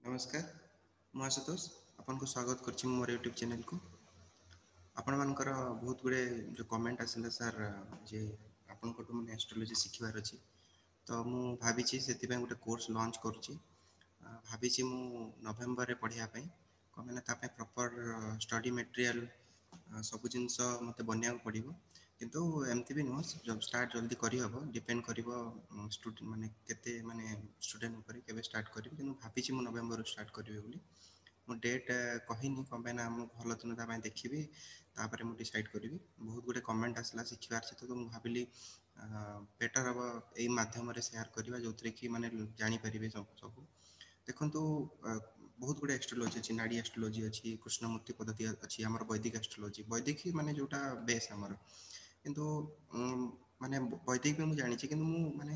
ନମସ୍କାର, ମୁଁ ଆଶୁତୋଷ ଆପଣଙ୍କୁ ସ୍ୱାଗତ କରୁଛି ମୋର ୟୁଟ୍ୟୁବ୍ ଚ୍ୟାନେଲକୁ। ଆପଣମାନଙ୍କର ବହୁତ ଗୁଡ଼ିଏ ଯେଉଁ କମେଣ୍ଟ ଆସିଲା ସାର୍, ଯେ ଆପଣଙ୍କଠୁ ମାନେ ଆଷ୍ଟ୍ରୋଲୋଜି ଶିଖିବାର ଅଛି, ତ ମୁଁ ଭାବିଛି ସେଥିପାଇଁ ଗୋଟେ କୋର୍ସ ଲଞ୍ଚ କରୁଛି। ଭାବିଛି ମୁଁ ନଭେମ୍ବରରେ ପଢ଼ିବା ପାଇଁ। କ'ଣ ପାଇଁ ନା ତା ପାଇଁ ପ୍ରପର୍ ଷ୍ଟଡି ମେଟେରିଆଲ୍ ସବୁ ଜିନିଷ ମୋତେ ବନେଇବାକୁ ପଡ଼ିବ। କିନ୍ତୁ ଏମିତି ବି ନୁହଁ, ଷ୍ଟାର୍ଟ ଜଲ୍ଦି କରିହେବ। ଡିପେଣ୍ଡ କରିବ ଷ୍ଟୁଡେଣ୍ଟ ମାନେ କେତେ ମାନେ ଷ୍ଟୁଡେଣ୍ଟ ଉପରେ କେବେ ଷ୍ଟାର୍ଟ କରିବି। କିନ୍ତୁ ଭାବିଛି ମୁଁ ନଭେମ୍ବରରୁ ଷ୍ଟାର୍ଟ କରିବି ବୋଲି। ମୁଁ ଡେଟ୍ କହିନି, କ'ଣ ପାଇଁ ନା ମୁଁ ଭଲ ଦିନ ତା ପାଇଁ ଦେଖିବି, ତାପରେ ମୁଁ ଡିସାଇଡ଼୍ କରିବି। ବହୁତ ଗୁଡ଼ିଏ କମେଣ୍ଟ ଆସିଲା ଶିଖିବାର ଅଛି, ତ ମୁଁ ଭାବିଲି ବେଟର୍ ହେବ ଏଇ ମାଧ୍ୟମରେ ସେୟାର କରିବା, ଯେଉଁଥିରେ କି ମାନେ ଜାଣିପାରିବେ ସବୁ। ଦେଖନ୍ତୁ, ବହୁତ ଗୁଡ଼ିଏ ଆଷ୍ଟ୍ରୋଲୋଜି ଅଛି। ନାଡ଼ି ଆଷ୍ଟ୍ରୋଲୋଜି ଅଛି, କୃଷ୍ଣମୂର୍ତ୍ତି ପଦ୍ଧତି ଅଛି, ଆମର ବୈଦିକ ଆଷ୍ଟ୍ରୋଲୋଜି, ବୈଦିକ ମାନେ ଯେଉଁଟା ବେସ୍ ଆମର। କିନ୍ତୁ ମାନେ ବୈଦିକ ବି ମୁଁ ଜାଣିଛି, କିନ୍ତୁ ମୁଁ ମାନେ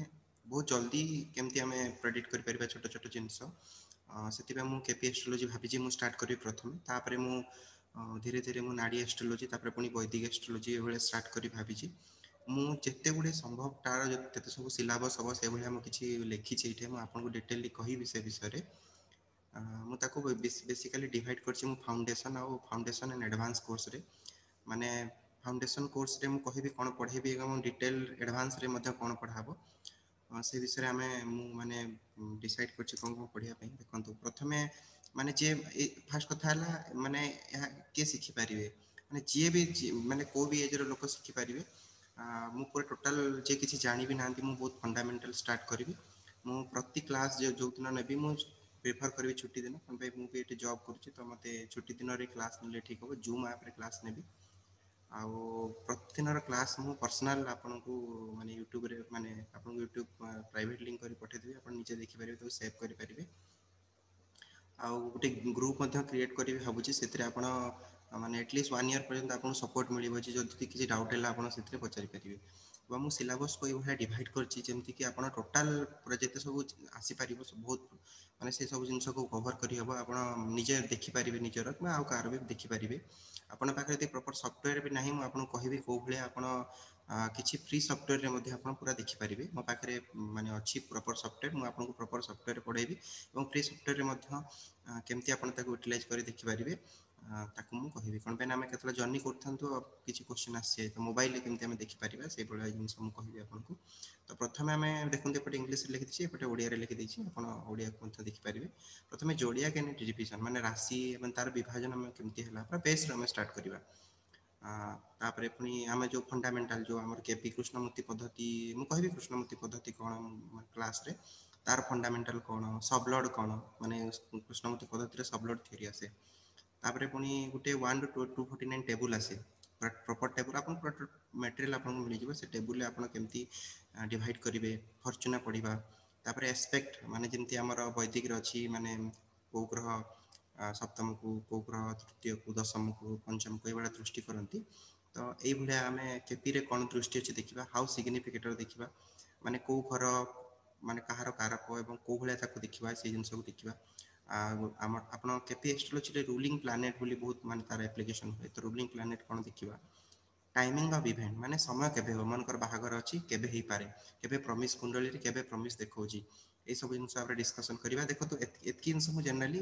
ବହୁତ ଜଲ୍ଦି କେମିତି ଆମେ ପ୍ରେଡ଼ିକ୍ଟ କରିପାରିବା ଛୋଟ ଛୋଟ ଜିନିଷ, ସେଥିପାଇଁ ମୁଁ କେପି ଆଷ୍ଟ୍ରୋଲୋଜି ଭାବିଛି ମୁଁ ଷ୍ଟାର୍ଟ କରିବି ପ୍ରଥମେ। ତାପରେ ମୁଁ ଧୀରେ ଧୀରେ ମୁଁ ନାଡ଼ି ଆଷ୍ଟ୍ରୋଲୋଜି, ତାପରେ ପୁଣି ବୈଦିକ ଆଷ୍ଟ୍ରୋଲୋଜି ଏଭଳିଆ ଷ୍ଟାର୍ଟ କରି ଭାବିଛି। ମୁଁ ଯେତେ ଗୁଡ଼ିଏ ସମ୍ଭବ ତାର ଯେତେ ସବୁ ସିଲାବସ୍ ହେବ ସେଇଭଳିଆ ମୁଁ କିଛି ଲେଖିଛି ଏଇଠି। ମୁଁ ଆପଣଙ୍କୁ ଡିଟେଲଲି କହିବି ସେ ବିଷୟରେ। ମୁଁ ତାକୁ ବେସିକାଲି ଡିଭାଇଡ଼ କରିଛି ମୁଁ ଫାଉଣ୍ଡେସନ୍ ଆଉ ଫାଉଣ୍ଡେସନ୍ ଆଣ୍ଡ ଆଡ଼ଭାନ୍ସ କୋର୍ସରେ। ମାନେ ଫାଉଣ୍ଡେସନ୍ କୋର୍ସରେ ମୁଁ କହିବି କ'ଣ ପଢ଼େଇବି ଏବଂ ଡିଟେଲ୍ ଆଡ଼ଭାନ୍ସରେ ମଧ୍ୟ କ'ଣ ପଢ଼ା ହେବ ସେ ବିଷୟରେ ଆମେ ମୁଁ ମାନେ ଡିସାଇଡ଼୍ କରିଛି କ'ଣ କ'ଣ ପଢ଼ିବା ପାଇଁ। ଦେଖନ୍ତୁ, ପ୍ରଥମେ ମାନେ ଯିଏ ଫାର୍ଷ୍ଟ କଥା ହେଲା ମାନେ ଏହା କିଏ ଶିଖିପାରିବେ, ମାନେ ଯିଏ ବି ମାନେ କେଉଁ ବି ଏଜ୍ର ଲୋକ ଶିଖିପାରିବେ। ମୁଁ ପୁରା ଟୋଟାଲ୍ ଯିଏ କିଛି ଜାଣିବି ନାହାନ୍ତି, ମୁଁ ବହୁତ ଫଣ୍ଡାମେଣ୍ଟାଲ୍ ଷ୍ଟାର୍ଟ କରିବି। ମୁଁ ପ୍ରତି କ୍ଲାସ୍ ଯେଉଁ ଦିନ ନେବି, ମୁଁ ପ୍ରିଫର୍ କରିବି ଛୁଟି ଦିନ। କ'ଣ ପାଇଁ, ମୁଁ ବି ଏଠି ଜବ୍ କରୁଛି, ତ ମୋତେ ଛୁଟି ଦିନରେ କ୍ଲାସ୍ ନେଲେ ଠିକ୍ ହେବ। ଜୁମ୍ ଆପ୍ରେ କ୍ଲାସ୍ ନେବି ଆଉ ପ୍ରତିଦିନର କ୍ଲାସ୍ ମୁଁ ପର୍ସନାଲ୍ ଆପଣଙ୍କୁ ମାନେ ୟୁଟ୍ୟୁବରେ ମାନେ ଆପଣଙ୍କୁ ୟୁଟ୍ୟୁବ୍ ପ୍ରାଇଭେଟ୍ ଲିଙ୍କ୍ କରି ପଠାଇଦେବି, ଆପଣ ନିଜେ ଦେଖିପାରିବେ, ତାକୁ ସେଭ୍ କରିପାରିବେ। ଆଉ ଗୋଟେ ଗ୍ରୁପ୍ ମଧ୍ୟ କ୍ରିଏଟ୍ କରିବି ଭାବୁଛି। ସେଥିରେ ଆପଣ ମାନେ ଆଟଲିଷ୍ଟ ୱାନ୍ ଇୟର୍ ପର୍ଯ୍ୟନ୍ତ ଆପଣଙ୍କୁ ସପୋର୍ଟ ମିଳିବ ଯେ ଯଦି କିଛି ଡାଉଟ୍ ହେଲା, ଆପଣ ସେଥିରେ ପଚାରିପାରିବେ। ଏବଂ ମୁଁ ସିଲାବସ୍କୁ ଏଇଭଳିଆ ଡିଭାଇଡ଼ କରିଛି ଯେମିତିକି ଆପଣ ଟୋଟାଲ୍ ପୁରା ଯେତେ ସବୁ ଆସିପାରିବ, ବହୁତ ମାନେ ସେ ସବୁ ଜିନିଷକୁ କଭର୍ କରିହେବ। ଆପଣ ନିଜେ ଦେଖିପାରିବେ ନିଜର କିମ୍ବା ଆଉ କାହାର ବି ଦେଖିପାରିବେ। ଆପଣଙ୍କ ପାଖରେ ଯଦି ପ୍ରପର୍ ସଫ୍ଟୱେର୍ ବି ନାହିଁ, ମୁଁ ଆପଣଙ୍କୁ କହିବି କେଉଁ ଭଳିଆ ଆପଣ କିଛି ଫ୍ରି ସଫ୍ଟୱେର୍ରେ ମଧ୍ୟ ଆପଣ ପୁରା ଦେଖିପାରିବେ। ମୋ ପାଖରେ ମାନେ ଅଛି ପ୍ରପର୍ ସଫ୍ଟୱେର୍, ମୁଁ ଆପଣଙ୍କୁ ପ୍ରପର୍ ସଫ୍ଟୱେର୍ ପଢ଼େଇବି ଏବଂ ଫ୍ରି ସଫ୍ଟୱେର୍ରେ ମଧ୍ୟ କେମିତି ଆପଣ ତାକୁ ୟୁଟିଲାଇଜ୍ କରି ଦେଖିପାରିବେ ତାକୁ ମୁଁ କହିବି। କ'ଣ ପାଇଁ ନା ଆମେ କେତେବେଳେ ଜର୍ଣ୍ଣି କରୁଥାନ୍ତୁ, କିଛି କ୍ୱେଶ୍ଚନ୍ ଆସିଯାଏ, ତ ମୋବାଇଲରେ କେମିତି ଆମେ ଦେଖିପାରିବା, ସେଇଭଳିଆ ଜିନିଷ ମୁଁ କହିବି ଆପଣଙ୍କୁ। ତ ପ୍ରଥମେ ଆମେ ଦେଖନ୍ତୁ, ଏପଟେ ଇଂଲିଶରେ ଲେଖିଦେଇଛି, ଏପଟେ ଓଡ଼ିଆରେ ଲେଖିଦେଇଛି, ଆପଣ ଓଡ଼ିଆକୁ ମଧ୍ୟ ଦେଖିପାରିବେ। ପ୍ରଥମେ ଜୋଡ଼ିଆକ୍ ଆଣ୍ଡ ଡିଭିଜନ୍, ମାନେ ରାଶି ଏବଂ ତାର ବିଭାଜନ ଆମେ କେମିତି ହେଲା, ପୁରା ବେସ୍ରୁ ଆମେ ଷ୍ଟାର୍ଟ କରିବା। ତାପରେ ପୁଣି ଆମେ ଯେଉଁ ଫଣ୍ଡାମେଣ୍ଟାଲ ଯେଉଁ ଆମର କେପି କୃଷ୍ଣମୂର୍ତ୍ତି ପଦ୍ଧତି, ମୁଁ କହିବି କୃଷ୍ଣମୂର୍ତ୍ତି ପଦ୍ଧତି କ'ଣ କ୍ଲାସ୍ରେ, ତାର ଫଣ୍ଡାମେଣ୍ଟାଲ କ'ଣ, ସବଲର୍ଡ଼ କ'ଣ, ମାନେ କୃଷ୍ଣମୂର୍ତ୍ତି ପଦ୍ଧତିରେ ସବଲର୍ଡ଼ ଥିଓରି ଆସେ। ତାପରେ ପୁଣି ଗୋଟେ 1 to 249 table ଆସେ, ପ୍ରପର୍ ଟେବୁଲ୍। ଆପଣ ମେଟେରିଆଲ୍ ଆପଣଙ୍କୁ ମିଳିଯିବ। ସେ ଟେବୁଲ୍ରେ ଆପଣ କେମିତି ଡିଭାଇଡ଼ କରିବେ, ଫର୍ଚୁନା ପଢ଼ିବା। ତାପରେ ଆସ୍ପେକ୍ଟ, ମାନେ ଯେମିତି ଆମର ବୈଦିକରେ ଅଛି, ମାନେ କେଉଁ ଗ୍ରହ ସପ୍ତମକୁ, କେଉଁ ଗ୍ରହ ତୃତୀୟକୁ, ଦଶମକୁ, ପଞ୍ଚମକୁ, ଏଇଭଳିଆ ଦୃଷ୍ଟି କରନ୍ତି। ତ ଏଇଭଳିଆ ଆମେ କେପିରେ କ'ଣ ଦୃଷ୍ଟି ଅଛି ଦେଖିବା। ହାଉ ସିଗ୍ନିଫିକେଟର ଦେଖିବା, ମାନେ କେଉଁ ଘର ମାନେ କାହାର କାରକ ଏବଂ କେଉଁ ଭଳିଆ ତାକୁ ଦେଖିବା, ସେଇ ଜିନିଷକୁ ଦେଖିବା। ଆଉ ଆମ ଆପଣ କେପି ଏଷ୍ଟ୍ରୋଲୋଜିରେ ରୁଲିଂ ପ୍ଲାନେଟ୍ ବୋଲି ବହୁତ ମାନେ ତାର ଆପ୍ଲିକେସନ୍ ହୁଏ, ତ ରୁଲିଂ ପ୍ଲାନେଟ୍ କ'ଣ ଦେଖିବା। ଟାଇମିଂ ଅଫ୍ ଇଭେଣ୍ଟ, ମାନେ ସମୟ କେବେ ହେବ, ମନେକର ବାହାଘର ଅଛି, କେବେ ହେଇପାରେ, କେବେ ପ୍ରମିସ୍, କୁଣ୍ଡଳୀରେ କେବେ ପ୍ରମିସ୍ ଦେଖାଉଛି, ଏଇସବୁ ଜିନିଷ ଆମେ ଡିସ୍କସନ୍ କରିବା। ଦେଖନ୍ତୁ, ଏତିକି ଜିନିଷ ମୁଁ ଜେନେରାଲି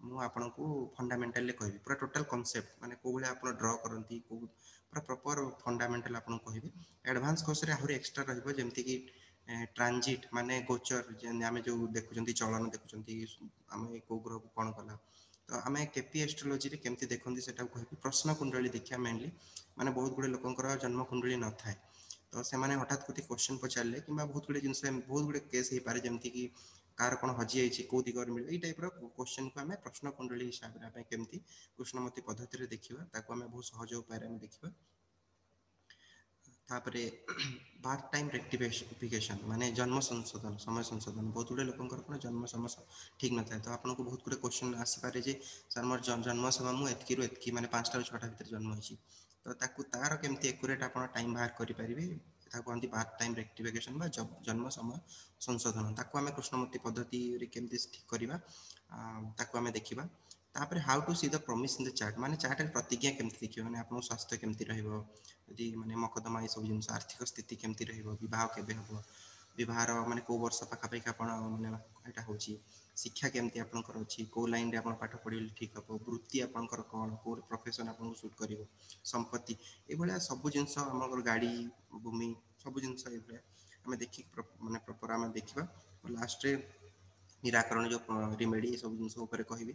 ମୁଁ ଆପଣଙ୍କୁ ଫଣ୍ଡାମେଣ୍ଟାଲି କହିବି। ପୁରା ଟୋଟାଲ୍ କନସେପ୍ଟ, ମାନେ କେଉଁ ଭଳିଆ ଆପଣ ଡ୍ର କରନ୍ତି, କେଉଁ ପୁରା ପ୍ରପର୍ ଫଣ୍ଡାମେଣ୍ଟାଲ ଆପଣଙ୍କୁ କହିବି। ଆଡ଼ଭାନ୍ସ କୋର୍ସରେ ଆହୁରି ଏକ୍ସଟ୍ରା ରହିବ, ଯେମିତିକି ଟ୍ରାନଜିଟ୍ ମାନେ ଗୋଚର, ଯେମିତି ଆମେ ଯେଉଁ ଦେଖୁଛନ୍ତି, ଚଳନ ଦେଖୁଛନ୍ତି ଆମେ, କେଉଁ ଗ୍ରହକୁ କ'ଣ କଲା, ତ ଆମେ କେପି ଏଷ୍ଟ୍ରୋଲୋଜିରେ କେମିତି ଦେଖନ୍ତି ସେଟାକୁ କହିବି। ପ୍ରଶ୍ନ କୁଣ୍ଡଳୀ ଦେଖିବା ମେନଲି, ମାନେ ବହୁତ ଗୁଡ଼ିଏ ଲୋକଙ୍କର ଜନ୍ମ କୁଣ୍ଡଳୀ ନଥାଏ, ତ ସେମାନେ ହଠାତ୍ ଗୋଟେ କ୍ୱେଶ୍ଚନ୍ ପଚାରିଲେ କିମ୍ବା ବହୁତ ଗୁଡ଼ିଏ ଜିନିଷ, ବହୁତ ଗୁଡ଼ିଏ କେସ୍ ହେଇପାରେ, ଯେମିତିକି କାହାର କ'ଣ ହଜିଯାଇଛି, କେଉଁ ଦିଗରେ ମିଳିବ, ଏଇ ଟାଇପ୍ର କ୍ୱେଶ୍ଚନ୍କୁ ଆମେ ପ୍ରଶ୍ନ କୁଣ୍ଡଳୀ ହିସାବରେ ଆମେ କେମିତି କୃଷ୍ଣମୂର୍ତ୍ତି ପଦ୍ଧତିରେ ଦେଖିବା, ତାକୁ ଆମେ ବହୁତ ସହଜ ଉପାୟରେ ଆମେ ଦେଖିବା। ତାପରେ ବାର୍ଥ ଟାଇମ୍ ରେକ୍ଟିଫିକେସନ୍, ମାନେ ଜନ୍ମ ସଂଶୋଧନ, ସମୟ ସଂଶୋଧନ। ବହୁତ ଗୁଡ଼ିଏ ଲୋକଙ୍କର କ'ଣ ଜନ୍ମ ସମୟ ଠିକ୍ ନଥାଏ, ତ ଆପଣଙ୍କୁ ବହୁତ ଗୁଡ଼ିଏ କ୍ୱେଶ୍ଚନ୍ ଆସିପାରେ ଯେ ସାର୍, ମୋର ଜନ୍ମ ସମୟ ମୁଁ ଏତିକିରୁ ଏତିକି, ମାନେ 5ଟାରୁ 6ଟା ଭିତରେ ଜନ୍ମ ହେଇଛି, ତ ତାକୁ ତାର କେମିତି ଏକୁରେଟ୍ ଆପଣ ଟାଇମ୍ ବାହାର କରିପାରିବେ, ତାକୁ କହନ୍ତି ବାର୍ଥ ଟାଇମ୍ ରେକ୍ଟିଫିକେସନ୍ ବା ଜନ୍ମ ସମୟ ସଂଶୋଧନ। ତାକୁ ଆମେ କୃଷ୍ଣମୂର୍ତ୍ତି ପଦ୍ଧତିରେ କେମିତି ଠିକ୍ କରିବା, ତାକୁ ଆମେ ଦେଖିବା। ତାପରେ how to see the promise in the chart, ମାନେ ଚାର୍ଟରେ ପ୍ରତିଜ୍ଞା କେମିତି ଦେଖିବେ, ମାନେ ଆପଣଙ୍କ ସ୍ୱାସ୍ଥ୍ୟ କେମିତି ରହିବ, ଯଦି ମାନେ ମକଦ୍ଦମା, ଏସବୁ ଜିନିଷ, ଆର୍ଥିକ ସ୍ଥିତି କେମିତି ରହିବ, ବିବାହ କେବେ ହେବ, ବିବାହର ମାନେ କେଉଁ ବର୍ଷ ପାଖାପାଖି ଆପଣ ମାନେ ଏଇଟା ହେଉଛି, ଶିକ୍ଷା କେମିତି ଆପଣଙ୍କର ଅଛି, କେଉଁ ଲାଇନ୍ରେ ଆପଣ ପାଠ ପଢ଼ିଲେ ଠିକ୍ ହେବ, ବୃତ୍ତି ଆପଣଙ୍କର କ'ଣ, କେଉଁ ପ୍ରଫେସନ୍ ଆପଣଙ୍କୁ ସୁଟ୍ କରିବ, ସମ୍ପତ୍ତି, ଏଇଭଳିଆ ସବୁ ଜିନିଷ, ଆପଣଙ୍କର ଗାଡ଼ି, ଭୂମି, ସବୁ ଜିନିଷ ଏଇଭଳିଆ ଆମେ ଦେଖିକି ମାନେ ପ୍ରପର୍ ଆମେ ଦେଖିବା। ଲାଷ୍ଟରେ ନିରାକରଣ ଯେଉଁ ରିମେଡ଼ି, ଏସବୁ ଜିନିଷ ଉପରେ କହିବି।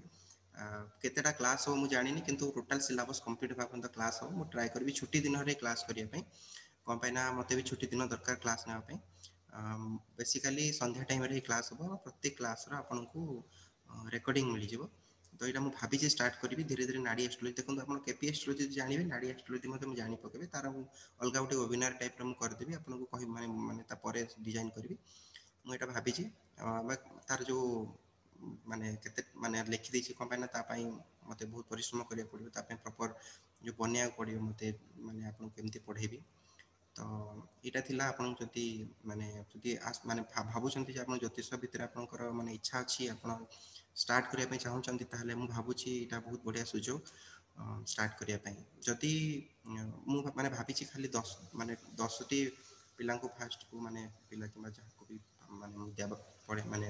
କେତେଟା କ୍ଲାସ୍ ହେବ ମୁଁ ଜାଣିନି, କିନ୍ତୁ ଟୋଟାଲ୍ ସିଲାବସ୍ କମ୍ପ୍ଲିଟ୍ ହେବା ପର୍ଯ୍ୟନ୍ତ କ୍ଲାସ୍ ହେବ। ମୁଁ ଟ୍ରାଏ କରିବି ଛୁଟି ଦିନରେ କ୍ଲାସ୍ କରିବା ପାଇଁ। କ'ଣ ପାଇଁ ନା ମୋତେ ବି ଛୁଟି ଦିନ ଦରକାର କ୍ଲାସ୍ ନେବା ପାଇଁ। ବେସିକାଲି ସନ୍ଧ୍ୟା ଟାଇମ୍ରେ ହିଁ କ୍ଲାସ୍ ହେବ। ପ୍ରତ୍ୟେକ କ୍ଲାସ୍ର ଆପଣଙ୍କୁ ରେକର୍ଡ଼ିଂ ମିଳିଯିବ। ତ ଏଇଟା ମୁଁ ଭାବିଛି ଷ୍ଟାର୍ଟ କରିବି ଧୀରେ ଧୀରେ ନାଡ଼ି ଆଷ୍ଟ୍ରୋଲୋଜି। ଦେଖନ୍ତୁ, ଆପଣ କେପି ଆଷ୍ଟ୍ରୋଲୋଜି ଜାଣିବେ, ନାଡ଼ି ଆଷ୍ଟ୍ରୋଲୋଜି ମଧ୍ୟ ମୁଁ ଜାଣି ପକେଇବି। ତାର ମୁଁ ଅଲଗା ଗୋଟେ ୱେବିନାର ଟାଇପ୍ର ମୁଁ କରିଦେବି, ଆପଣଙ୍କୁ କହିବି, ମାନେ ମାନେ ତାପରେ ଡିଜାଇନ୍ କରିବି। ମୁଁ ଏଇଟା ଭାବିଛି, ତାର ଯେଉଁ ମାନେ କେତେ ମାନେ ଲେଖିଦେଇଛି। କ'ଣ ପାଇଁ ନା ତା ପାଇଁ ମୋତେ ବହୁତ ପରିଶ୍ରମ କରିବାକୁ ପଡ଼ିବ, ତା ପାଇଁ ପ୍ରପର୍ ଯେଉଁ ବନେଇବାକୁ ପଡ଼ିବ ମୋତେ, ମାନେ ଆପଣଙ୍କୁ କେମିତି ପଢ଼େଇବି। ତ ଏଇଟା ଥିଲା। ଆପଣଙ୍କୁ ଯଦି ମାନେ ଯଦି ମାନେ ଭାବୁଛନ୍ତି ଯେ ଆପଣ ଜ୍ୟୋତିଷ ଭିତରେ ଆପଣଙ୍କର ମାନେ ଇଚ୍ଛା ଅଛି, ଆପଣ ଷ୍ଟାର୍ଟ କରିବା ପାଇଁ ଚାହୁଁଛନ୍ତି, ତାହେଲେ ମୁଁ ଭାବୁଛି ଏଇଟା ବହୁତ ବଢ଼ିଆ ସୁଯୋଗ ଷ୍ଟାର୍ଟ କରିବା ପାଇଁ। ଯଦି ମୁଁ ମାନେ ଭାବିଛି ଖାଲି 10 ମାନେ 10ଟି ପିଲାଙ୍କୁ ଫାଷ୍ଟକୁ ମାନେ ପିଲା କିମ୍ବା ଯାହାକୁ ବି ମାନେ ମୁଁ ଦେବାକୁ ପଡ଼େ, ମାନେ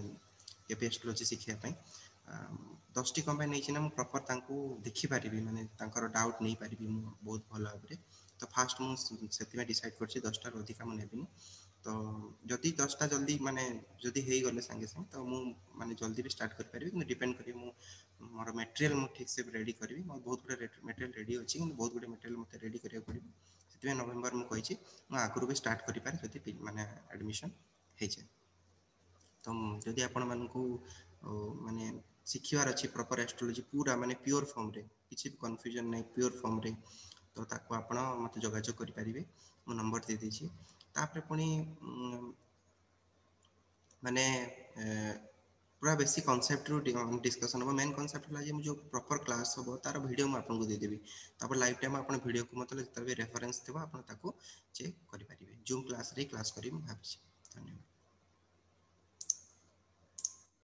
କେପି ଆଷ୍ଟ୍ରୋଲୋଜି ଶିଖିବା ପାଇଁ 10ଟି କ'ଣ ପାଇଁ ନେଇଛି ନା ମୁଁ ପ୍ରପର୍ ତାଙ୍କୁ ଦେଖିପାରିବି, ମାନେ ତାଙ୍କର ଡାଉଟ୍ ନେଇପାରିବି ମୁଁ ବହୁତ ଭଲ ଭାବରେ। ତ ଫାଷ୍ଟ ମୁଁ ସେଥିପାଇଁ ଡିସାଇଡ଼୍ କରିଛି 10ଟାରୁ ଅଧିକା ମୁଁ ନେବିନି। ତ ଯଦି 10ଟା ଜଲ୍ଦି ମାନେ ଯଦି ହେଇଗଲେ ସାଙ୍ଗେ ସାଙ୍ଗେ, ତ ମୁଁ ମାନେ ଜଲ୍ଦି ବି ଷ୍ଟାର୍ଟ କରିପାରିବି। କିନ୍ତୁ ଡିପେଣ୍ଡ କରିବି, ମୁଁ ମୋର ମେଟେରିଆଲ୍ ମୁଁ ଠିକ୍ସେ ରେଡ଼ି କରିବି। ମୋର ବହୁତ ଗୁଡ଼ିଏ ମେଟେରିଆଲ୍ ରେଡ଼ି ଅଛି, କିନ୍ତୁ ବହୁତ ଗୁଡ଼ିଏ ମେଟେରିଆଲ୍ ମୋତେ ରେଡ଼ି କରିବାକୁ ପଡ଼ିବ। ସେଥିପାଇଁ ନଭେମ୍ବର ମୁଁ କହିଛି। ମୁଁ ଆଗରୁ ବି ଷ୍ଟାର୍ଟ କରିପାରେ ଯଦି ମାନେ ଆଡ଼ମିସନ୍ ହେଇଯାଏ। ତ ଯଦି ଆପଣମାନଙ୍କୁ ମାନେ ଶିଖିବାର ଅଛି ପ୍ରପର୍ ଆଷ୍ଟ୍ରୋଲୋଜି, ପୁରା ମାନେ ପିଓର ଫର୍ମରେ, କିଛି ବି କନଫ୍ୟୁଜନ୍ ନାହିଁ, ପିଓର ଫର୍ମରେ, ତ ତାକୁ ଆପଣ ମୋତେ ଯୋଗାଯୋଗ କରିପାରିବେ। ମୁଁ ନମ୍ବର ଦେଇଦେଇଛି। ତାପରେ ପୁଣି ମାନେ ପୁରା ବେଶୀ କନସେପ୍ଟରୁ ଡିସ୍କସନ୍ ହେବ। ମେନ୍ କନସେପ୍ଟ ହେଲା ଯେ ମୁଁ ଯେଉଁ ପ୍ରପର୍ କ୍ଲାସ୍ ହେବ, ତାର ଭିଡ଼ିଓ ମୁଁ ଆପଣଙ୍କୁ ଦେଇଦେବି। ତାପରେ ଲାଇଫ୍ ଟାଇମ୍ ଆପଣ ଭିଡ଼ିଓକୁ ମୋତେ ଯେତେବେଳେ ବି ରେଫରେନ୍ସ ଥିବ, ଆପଣ ତାକୁ ଚେକ୍ କରିପାରିବେ। ଜୁମ୍ କ୍ଲାସ୍ରେ କ୍ଲାସ୍ କରିବି ମୁଁ ଭାବିଛି। ଧନ୍ୟବାଦ।